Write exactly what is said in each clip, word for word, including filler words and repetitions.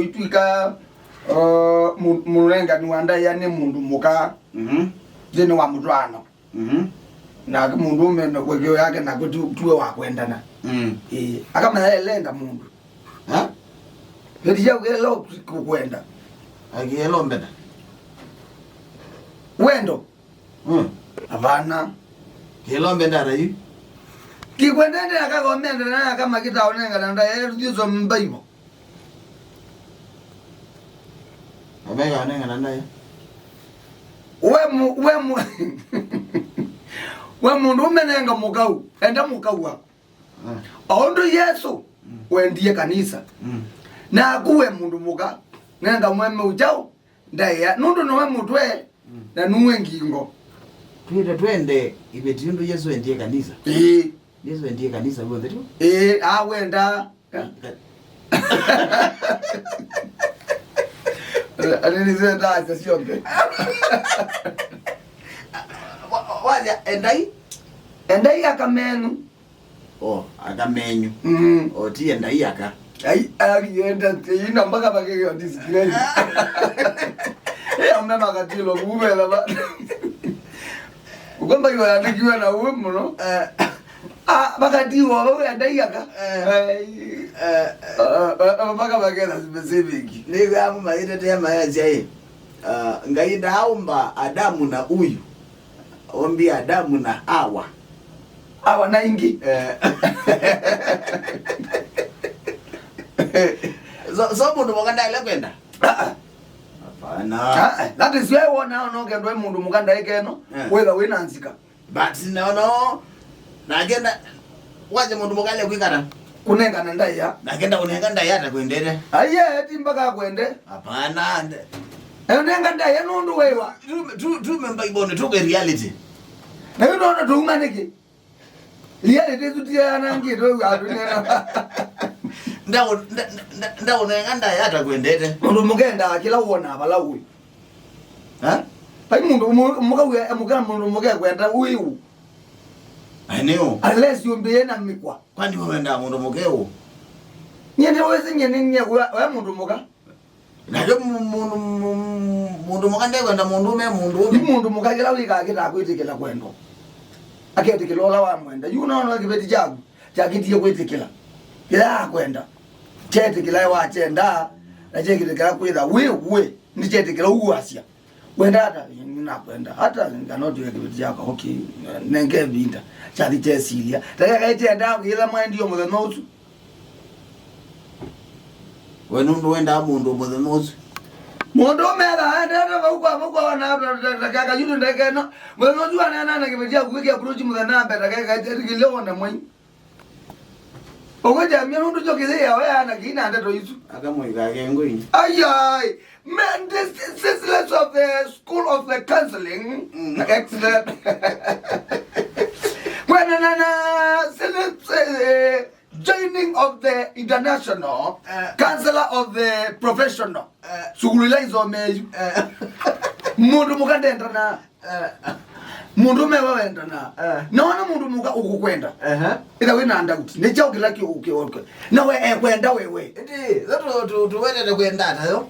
ũitw'ĩka, uh, mũ-, mũnengani wa ndaĩa nĩ mũndũ mũka Mhm. nthĩnĩ wa mũtwaano. Mhm. Nake mũndũũme na kwekeo yake nakw'o tu-, tuwe wa kwendana. Mm. Ĩĩ, akamaya elenda mũndũ. Ha? Ĩti ya kũkwenda. Akielo mbeta. Wendo. Mm. Hapana. Kielo mbeta rayu. Kikwendende akakomenda na akamakita onengana ndaĩa, ĩthiĩ some Bible. Ameka anengana ndaĩa. We mu-, we mu-, we mũndũ ũmenenga mũkau, enda mũkau waku. Ah. O ũndũ Yesũ Mm. wendie kanisa. Mm. Naku we mũndũ mũka, nenga mwene ũkyaũ ndaĩa, nũndũ nĩwe mũtwe, Mm. na nue ngingo. Twĩte twende iveti ũndũ Yesũ endie kanisa. Ĩĩ. Yesũ endie kanisa w'onthe tu. Ĩĩ, awenda. Anini zenda asa syonthe. Wa-, waja, endai? Endai aka menyu. Oh, aka menyu. Mm. Oh, ti endai aka. Ai, ai, enda ina mpaka pakeke disgrace. Ĩyo mema katilo kumela ba. Ukomba iwe andikiwe na uwe mũno. Eh. Ah, bakatiwa wewe endai aka. Eh. Ai. Eh. Ah, ah, ah, mpaka pakela specific. Nĩ gamu maitetea mayasia ĩ. Ah, Ngai ndaaũmba Adamu na Uyu. Ombie Adamu na Awa. Awa na ingĩ. Eh. So, so mũndũ mũka ndaĩle kwenda? Ah, ah. Hapana. Ah, ah. That is why wona no kendwa mũndũ mũka ndaĩka ĩno, Eh. wĩtha wĩna nzika. But no, no. Nake nda-, waje mũndũ mũka ale kwĩkana. Kũnengana ndaĩa. Nake ndaũnenga ndaĩa atakwendete. Aiye, ti mpaka akwende. Hapana. Nde- Eyo nenga ndaĩa nũndũ wewa. Tu, tu, tu memba ibone, tuke reality. Na yu nona tuuma nĩkĩ? Reality ĩsu ti ya nangi tu andũ nena. Ndaũ-, nda-, nda-, ndaũnenga ndaĩa atakwendete. Mũndũ mũkendaa kĩla wona vala ũĩ. Ha? Vai mũndũ mũ-, mũka wĩ, mũka mũndũ mũka kwenda ũĩ ũ? Ai, nĩ ũ? Unless ũmbĩe na mĩkwa. Kwani we wendaa mũndũ mũka ũ? Nyie nĩ wĩsĩ nyie nĩ nyie we, we mũndũ mũka. Nake mu-, mu-, mu-, mũndũ mũka ndekwenda mũndũ me mũndũ Yu ũme. Mũndũ mũka kĩla wĩkaa kĩtaa kwĩtĩkĩla kwendwa. Aketĩkĩla ũla wamwenda. Yu nona kĩveti kyaku kyakĩtie kwĩtĩkĩla kĩla akwenda. Kyetĩkĩla wakyenda, na kyekĩtĩkĩla kwĩtha wĩ wĩ, nĩkyetĩkĩla uasya. Wenda ata? Nĩnakwenda. Ata? Nganotwĩka kĩveti kyakwa. Okay. Nenge ĩvinda. Kyathi kyesilya. Takeka ĩkyenda kwĩtha mwaendie mũthenya ũsu. We nũndũ wendaa mũndũ mũthenya ũsu. Mũndũ ũmetha aendete vau kwa vau kwa ona takeka yũndũ ndeke ĩno. Mũthenya ũsu aneena na kĩveti kyaku kĩkĩ approach mũthenya mbere takeka ĩtĩkĩlyo wone mwai. Ũgwĩtĩamia nũndũ kyo kĩthĩĩa we ana kĩina ndeto isu. Akamũikake ngũi. Ayai. Man, this, this, this less of the school of the counseling. Mm. Excellent. Kwenana na, uh, joining of the international, eh, counselor of the professional. Eh. Sukulu ila isomeyu. Eh. Mũndũ mũka ndendana. Eh. Mũndũ mewe wendana. Eh. Naona mũndũ mũka ũkũkwenda. Ehe. Ĩtha wĩ na doubt. Nĩ kyaũ kĩla kĩ-, kĩ-, kĩ-, na we ekwenda wewe. Ĩndĩ, tho tu-, tu-, tuwetete kwenda ata yo?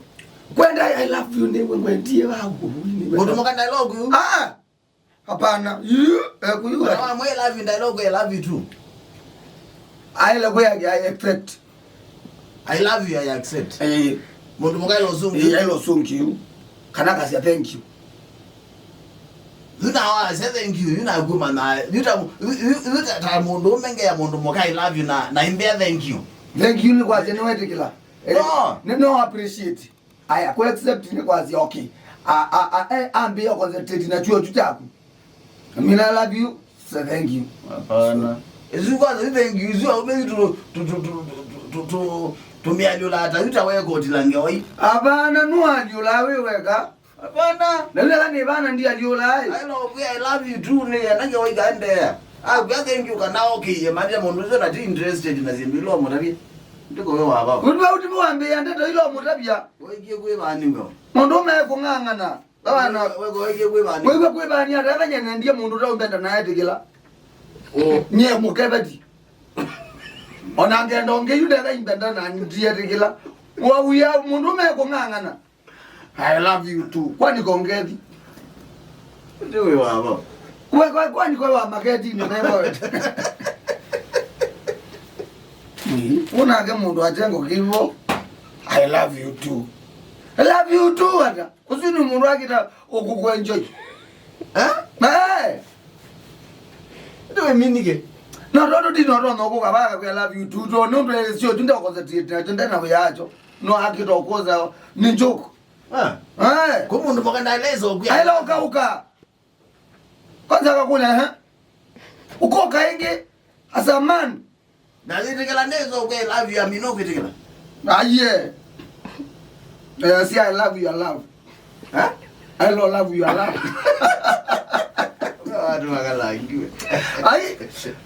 Kwenda, I love you, nĩ we ngwendie wa ũkũvuni. Mũndũ mũka dialogue yu? Ah, ah. Hapana. Yu, eh, kuyu. Mwana wa mwe love you, dialogue, I love you too. Aile kwe, I accept. I love you, I accept. Eh. Mũndũ mũka ĩla ũsũngĩ. Eh, ĩla ũsũngĩ yu. Kana kasya thank you. Yu na wa say thank you, yu na kuma na, yu ta, yu, yu, yu ta, ta mũndũ ũmengea mũndũ mũka I love you na, na imbea thank you. Thank you nĩ kwasya nĩ wetĩkĩla. Eh, no. Nĩ no appreciate. Aya, kũ accept nĩ kwasya, okay. A, a, a, eh, ambĩĩa concentrate na chuo chu chaku. I mean, I love you, say thank you. Hapana. Isu kwanza, i thank you, isu aume tu, tu, tu, tũmĩalyũla ata, yu ta wekotila ngewa ii. Hapana, nũalyũla wĩ weka. Hapana. Na yu eka nĩ vana ndialyũla, eh. I love you, I love you too, nĩ ena ngewa ikaendeea. Akwĩa thank you kana okay, ye maria mũndũ ũcio na ti interested na syĩndũ ila ũmũtavye. Ndiko we wa baba. Ũndũ ũti wambĩĩa ndeto ila ũmũtavya. Waikie kwĩ vani ngao. Mũndũ ũme kũng'ang'ana. Baba na wego waikie kwĩ vani. Wĩw'a kwĩ vani ata ethanya nendie mũndũ ũtaũmbenda na etĩkĩla. Oh. Nyie mũkeveti. Ona ngenda ũngĩ yu ndetha imbenda na ndietĩkĩla. Wauya mũndũ mekũng'ang'ana. I love you too. Kwani kongethi? Ndio wewe hapo. Kwa, kwa, kwani kwa wa maketi ni mema wetu. Unake mũndũ atengo kivo. I love you too. I love you too, ata. Kusini mũndũ akita ukukwenjoi. Eh? Eh. Ndio minike. No, no, no, no, no, no, kuka baka kwa I love you too. No, no, no, sio tunde concentrate na tunde na uyacho. No akitokoza ni joke. Ah. Eh. Kwa mũndũ mũka ndaeleza ũkwĩa. Aila ukauka. Kwanza akakuna, eh? Ukoka ingi as a man. Na wĩtĩkĩla ndezo ũkwĩa I love you, amina ũkwĩtĩkĩla. Aye. Eh, si I love you, I love. Eh? I don't love you, I love. Watu wakalangiwe. Ai,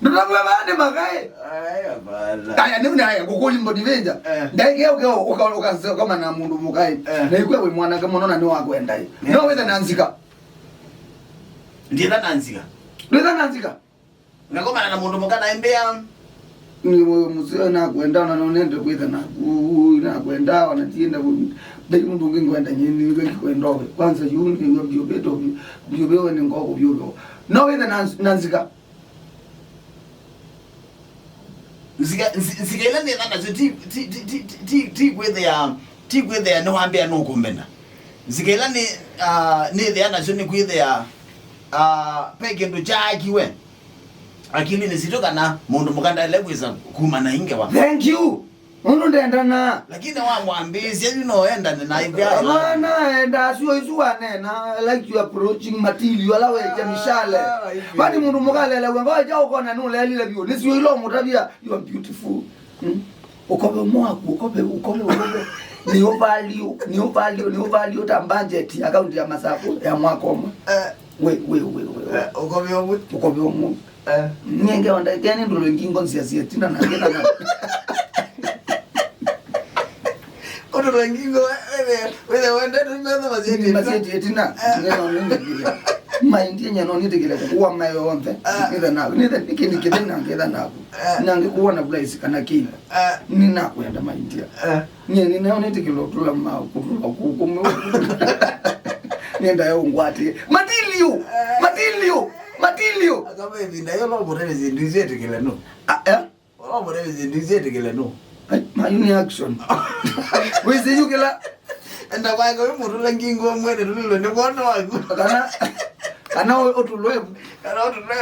ndũtavwe vani makai. Ai, hapana. Aya, nĩ una aya, ngũkũli mboni venja. Eh. Ndaike uke uka uka kama na mũndũ mũkai. Eh. Na ikwe we mwanake mũno na nĩ wakwenda. Eh. No wethe na nzika. Ndienda na nzika. Ndwetha na nzika. Ngakomana na mũndũ mũka na mbĩa. Ni mũseo nakwenda na nonende kwitha naku, nakwenda ona tienda ku. Ndai mũndũ ũngĩ ngwenda nyini ngikwenda we. Kwanza yu nĩ yu mbio beto, mbio bewe ni ngoko bio. No wethe na, na nzika. Nzika, nzi- nzika ila nĩtha nasyo ti, ti, ti, ti, ti, ti, ti kwĩthĩa, ti kwĩthĩa nĩwambĩa nũkũmbenda. Nzika ila nĩ, ah, nĩthĩa nasyo nĩ kwĩthĩa, ah, pe kĩndũ kyaakiwe akilinĩ sitũ kana mũndũ mũka ndaĩle kwĩsa kuma na ingewa. Thank you. Mũndũ ndendana. Lakini wamwambĩĩsya yu no endane na ithya. Hapana, enda asu isu wanena, I like you approaching material ala weja mishale. Ah, I see. Kwani mũndũ mũka alelewe ngoja ũkona nũlelile vyũ. Nĩsio ilo mũtavia, you are beautiful. Hmm? Ũkove ũmwe waku, ũkove, ũkove, ũkove. Nĩ ũvalio, nĩ ũvalio, nĩ ũvalio ta budget ya kaunti ya Masaku ya mwaka ũmwe. Eh. We, we, we, we, we. Eh, ũkove ũmwe. Ũkove ũmwe. Eh. Nienge onda keni ndolo ngingo nsia sia tina na ngena na. Ũtũla ngingo, wethe, wethe wendete metho masieti tina. Masieti tina. Eh. Ngena nindikile. Maindia nyano nitikile kukuwa mayo onthe. Eh. Nitha na, nitha nikini kithina ngetha naku. Eh. Nange kuwa na place kana kina. Eh. Ninakwenda maindia. Eh. Nye nĩneo nĩtĩkĩla ũtũla ma kũtũla kũkũmĩ. Nĩenda yo ngwatĩe. Matilio! Matilio! Matilio! Akamba ĩvinda yo no mũtavye syĩndũ isu etĩkĩle nũ. Ah, eh? No mũtavye syĩndũ isu etĩkĩle nũ. Ai, mayu nĩ action. Wĩsĩ yu kĩla. Enda kwake wĩ mũtũla ngingo mwene tũlilo nĩ mwana waku. Kana, kana ũ- ũtũlwe. Kana ũtũlwe.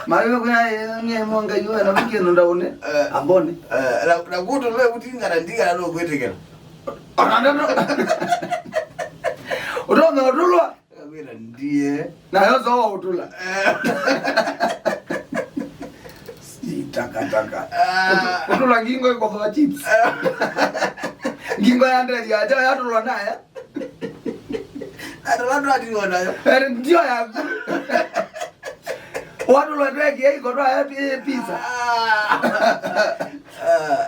Mayo kwa nye mwanga yu ana mkino ndaone. Eh. Ambone. Eh, na, na kutu lwe kutingana ndigana no kwetekera. Ona ndo. Utonga utulwa. Wira ndiye. Na yo zo utula. Eh. Si taka taka. Ah. Utu- Utula ngingo iko kwa chips. Ah. Ngingo ya ndeli ya ya tulwa naye. Ata watu ati wanayo. Eh, ndio ya. Watu lwa tweki iko twa ya pi- pizza. Ah. Ah.